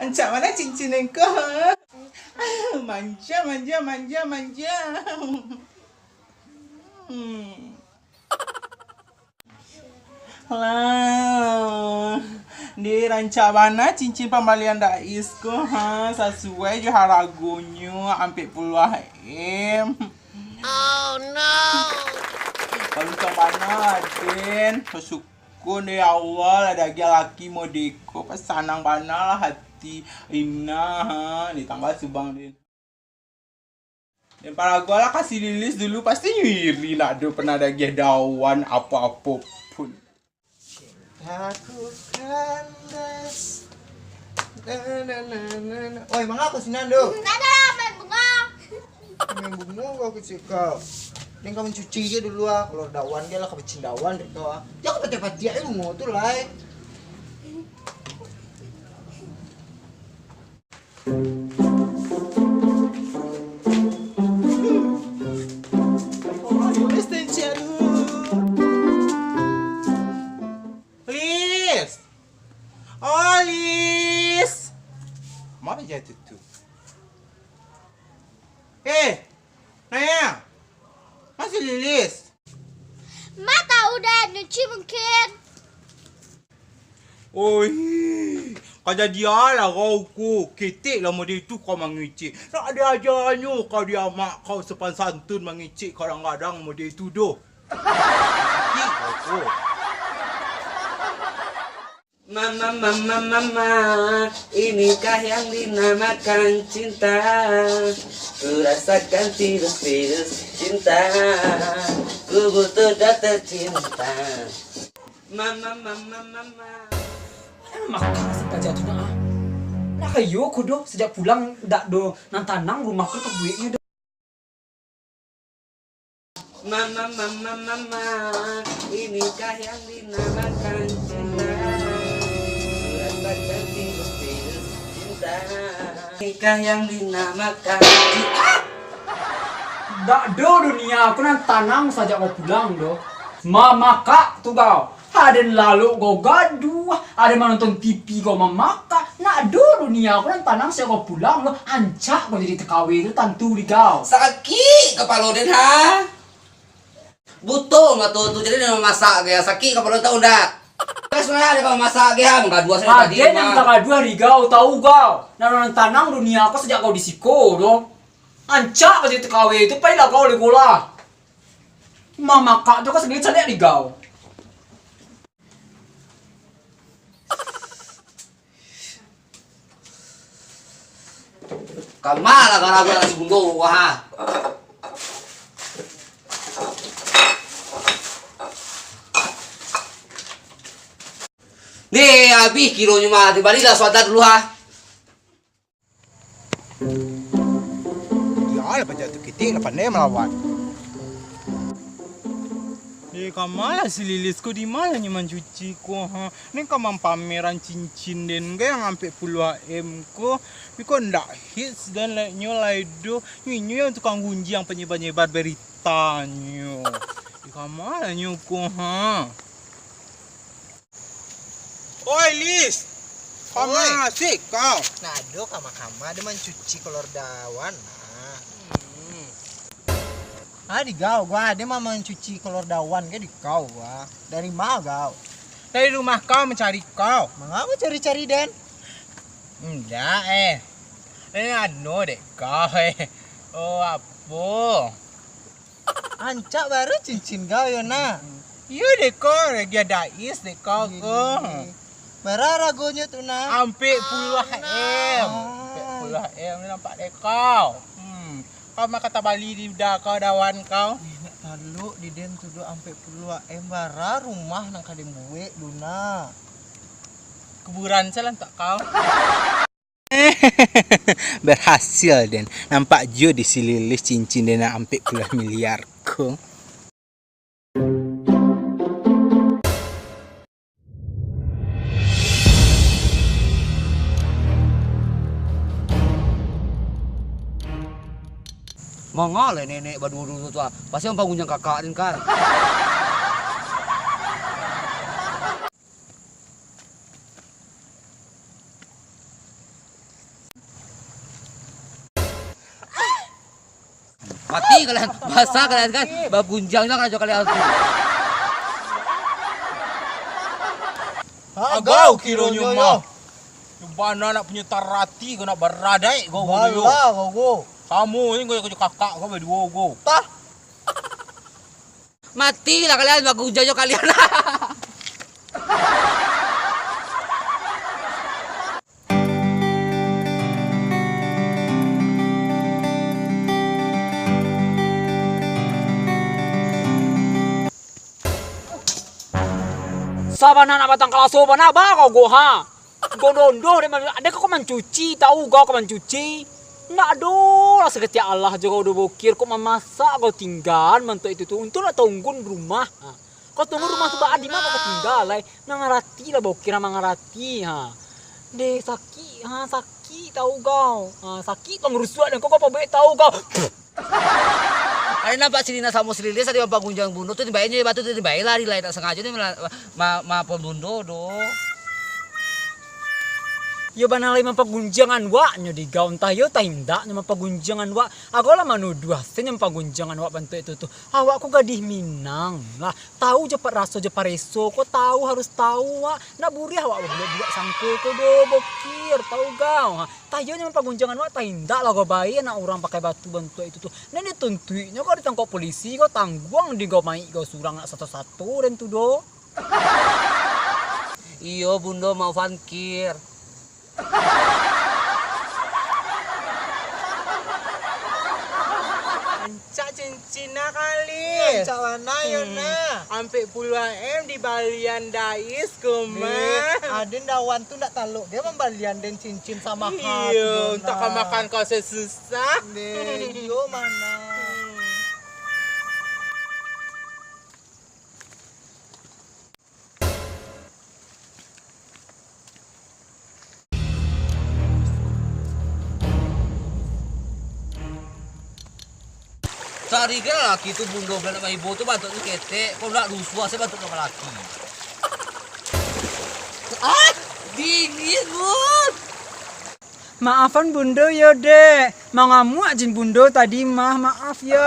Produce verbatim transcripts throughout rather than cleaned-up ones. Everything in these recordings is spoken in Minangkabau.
Rancak bana cincin ko. Manja, manja, manja, manja. Hmm. Lah, di rancak bana cincin pambalian Dais ko, ha, sasuai jo haragonyo, ampek puluah M. Oh no. Kalau tak bana, den, sasuko den, ya Allah, lah diagiah laki modeko, pas sanang bana lah hati Ina, ha, ditambah subang, den. Den paragolah ka si Lilis dulu, pasti nyo iri, ndak ado pernah diagiah dawan apo-apo pun. Aku kandas. Na, na, na, na, na. Oi, manga ko sinan tu? Ndak ado lah, main bungo. Main bungo kau kecil kau. Ni kau mancuci je dulu ah. Kalau dawan je lah, kau pacin dawan dek kau ah. Jangan patiak-patiak je bungo tu lai. Lis! Oh, Lis! Ma bajatuah tu? Eh, Naya! Ma si Lilis? Ma tau, Den, nyuci mungkin. Oi, ka jadi alah kau ko, ketek lah mode tu kau mangecek. Ndak ado ajanyo kau di amak kau sopan santun mangecek kadang-kadang mode tu doh. Ketek kau ko. Mama, mama, mama, inikah yang dinamakan cinta? Ku rasakan virus-virus cinta. Ku butuh dokter cinta. Mama, mama, mama. Alah, makan nasi paja tu nak ah. Lah kayo ko doh, sajak pulang dak do nan tanang rumah ko tabueknyo doh. Mama, mama, mama, inikah yang dinamakan cinta? Rasakan virus-virus cinta. Inikah yang dinamakan cinta? Dak do dunia ko nan tanang sajak kau pulang doh. Mamakak tu kau. Aden lalok kau gaduah, aden manonton T V kau mamakak. Nak do dunia ko nan tanang sajak kau pulang doh. Ancak kau jadi T K W tu tantu di kau. Sakik kapalo den ha. Buto mato tu, jadi den mamasak ge. Sakik kapalo tau ndak? Kan sebenarnya ada kau masak ge ha, manggaduah sajo tadi. Aden nan mah tagaduah di kau, tau kau. Nan, nan tanang dunia ko sajak kau di siko doh. Ancak kau jadi T K W tu, pailah kau lego lah. Mamakak tu kan sagalo caliak di kau. Kama lah gara-gara si Bundo, wah. Ni, abih kilonyo mah, dibalilah suatan dulu, ha. Iyo lah, bajatuah ketek lah pandai malawan. Eh, kama lah si Lilis ko, di ma lah nyo mancuci ko, ha? Ni ka mampameran cincin den ko yang ampek puluah M ko. Tapi kok ndak hits den lai nyo lai doh. Nyo, inyo yang tukang gunjiang, panyebar-nyebar beritanyo. Eh, kama lah nyo ko, ha? Oi, Lis! Kama asik kau? Nado kama-kama, ado mancuci kolor dawan. Nah. Hmm. Ah, di kau, gua ado mah mancuci kolor dawan ke di kau, gua. Dari ma kau? Dari rumah kau mancari kau. Manga kau cari-cari den? Indak, eh. Eh, anu dek kau, eh. Oh, apo? Ancak baru cincin kau yo, nah. Iyo dek ko, lagi ado ais dek ko ko. Bara haragonyo tu, nah? Ampek puluah M. Ampek puluah M ni nampak dek kau. Hmm. Kau mah ka tabali di uda kau, dawan kau. Eh, nak taluk di den tu do ampek puluah M, bara rumah nan ka den buek tu, nah. Kuburan salah tak kau. Berhasil den. Nampak juo di si Lilis cincin den nan ampek puluah miliar ko. Manga lai nenek baduo-duo tu ah. Pasti ampang unjang kakak den kan. Mati kalian, basah kalian kan, bagunjang juo karajo kalian tu. Agau kironyo mah. Yo bana nak punyo tarati ko, nak baradaik ko, ko yo. Bala ko, ko. Samo ni ko, ko kakak ko baduo ko. Tah. Matilah kalian, bagunjang juo kalian. Sabana nak batang kalaso bana ba kau go, ha. Go dondo deh, ado kau mancuci, tahu kau, kau mancuci. Ndak ado lah sakatiak alah jo kau do bokir, kau mamasak kau tinggan bantuak itu tu. Untuang nak tunggun rumah. Ha. Kau tunggu rumah tu baa di ma kau tingga lai. Mangarati lah bokir, mangarati, ha. Deh, sakik, ha, sakik tahu kau. Ha, sakik pangurusuak dan kau, kau pabuek tahu kau. Ado nampak si Lina samo si Lilis tadi mampagunjang bundo tu, timbai nyo batu tu, timbai lari lai, tak sangajo ni ma-, ma-, maafan bundo doh. Yo bana lai mampagunjang awak nyo di gau, antah yo tah indak nyo mampagunjang awak. Agolah manuduah se nyo mampagunjang awak bantuak itu tu. Awak ko gadih Minang lah. Tahu jo pa-, raso jo pareso ko, tahu harus tahu, wak. Ndak buliah awak babuliak-buliak sangko ko doh, bokir, tahu gau. Ha, tayo nyo mampagunjang awak, tah indak lah kau bae anak urang pakai batu bantuak itu tu. Nan dituntuiknyo kau ditangkok polisi, kau tangguang di kau maik kau surang nak sato-sato den tu doh. Iyo, Bundo, maafan, Kir. Rancak cincin nah kali. Rancak bana yo nah. Ampek puluah M dibalian dais ko mah. Aden dawan tu ndak talok ge mambalian den cincin samaha tu. Iyo, untuak ka makan kau sesusah. Deh, iyo mana. Cari ge lah laki tu, Bundo, bana nak maibo tu bantuaknyo ketek, kok ndak rusuah se bantuaknyo ka laki. Ah, dingin, Bun. Maafan Bundo yo, Dek. Mangamuak jin Bundo tadi mah, maaf yo.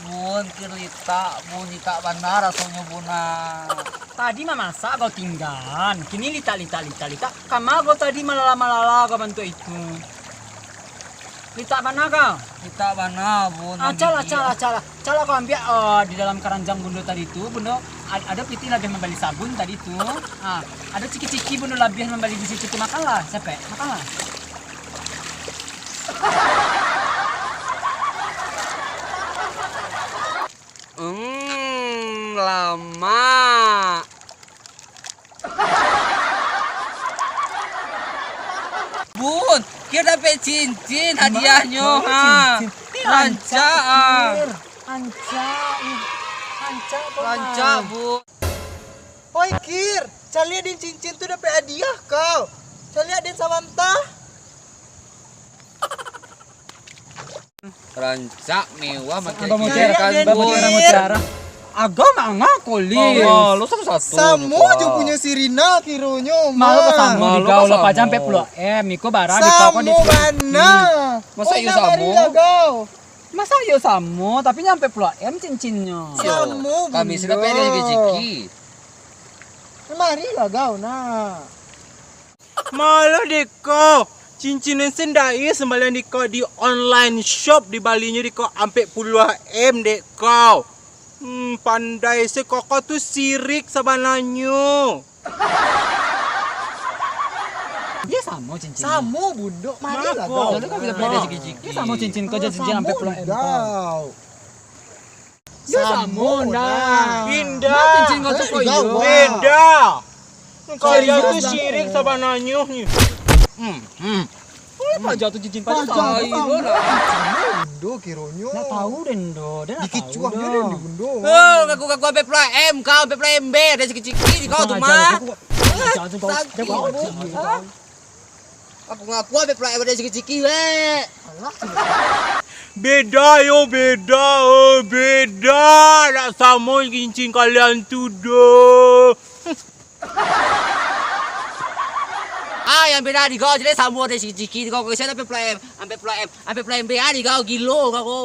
Bun, Kir litak, Bun, litak bana rasonyo, Bun, ah. Tadi mamasak kau tinggan, kini litak, litak, litak, litak. Kama kau tadi malala-malala kau bantuak itu? Litak bana kau? Litak bana, Bun. Ah, calah, calah, calah. Calah kau ambiak, eh, di dalam karanjang Bundo tadi tu, Bundo ad-, ado pitih labiah mambali sabun tadi tu. Ah, ado ciki-ciki Bundo labiah mambali di situ tu, makanlah, capek, makanlah. Hmm, lamak. Bun, Kir dapek cincin hadiahnyo, ha. Cincin. Rancak, ah. Kir. Rancak, ih. Rancak, Bun. Rancak, Bun. Oi, Kir, caliak den cincin tu dapek hadiah kau. Caliak den sabanta. Rancak, mewah, makin Abang Mutiara, kan, Abang Mutiara, Mutiara. Agak manga koli. Oh, lo satu-satu. Samo jo punyo si Rina kironyo, malu ka samo di kau lah, paja ampek puluah M, iko barang di kau, di bana. Masa iyo samo? Masa iyo samo, tapi nyo ampek puluah M cincinnyo. Samo, kami sudah pede rezeki. Mari lah kau, nak. Malah dek ko, cincin nan sandai sambalian dek ko di online shop, dibalinyo dek ko ampek puluah M dek ko. Hmm, pandai se koko tu sirik sabananyo. Iyo samo cincin. Samo, Bundo. Mari lah kau. Lalu kau bilang pede rezeki. Iyo samo cincin kau, cincin ampek puluah M kau. Yo samo nah. Indak. Cincin kau tu kok iyo? Beda. Kalian tu sirik sabananyo. Hmm, hmm. Paja tu cincin paja. Paja tu samo. Bundo kironyo. Nak tahu den do, den nak tahu. Dikicuah den di Bundo. Oh, ngaku-ngaku ampek puluah M kau, ampek puluah M be, den ciki-ciki di kau tu mah. Jangan kau. Aku ngaku ampek puluah M den ciki-ciki, weh. Beda yo, beda, eh, beda. Ndak samo cincin kalian tu doh. Yang beda di kau jadi samo deh, ciki-ciki di kau, kesian sampai puluah M, sampai puluah M, sampai puluah M B A di kau, gilo kau ko.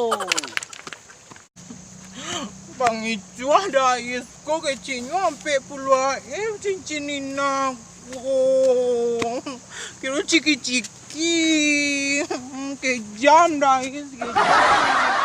Bang Icuah dah is ko keciknyo ampek puluah M cincin Nina ko. Kiro ciki-ciki. Kejam dah is, kejam.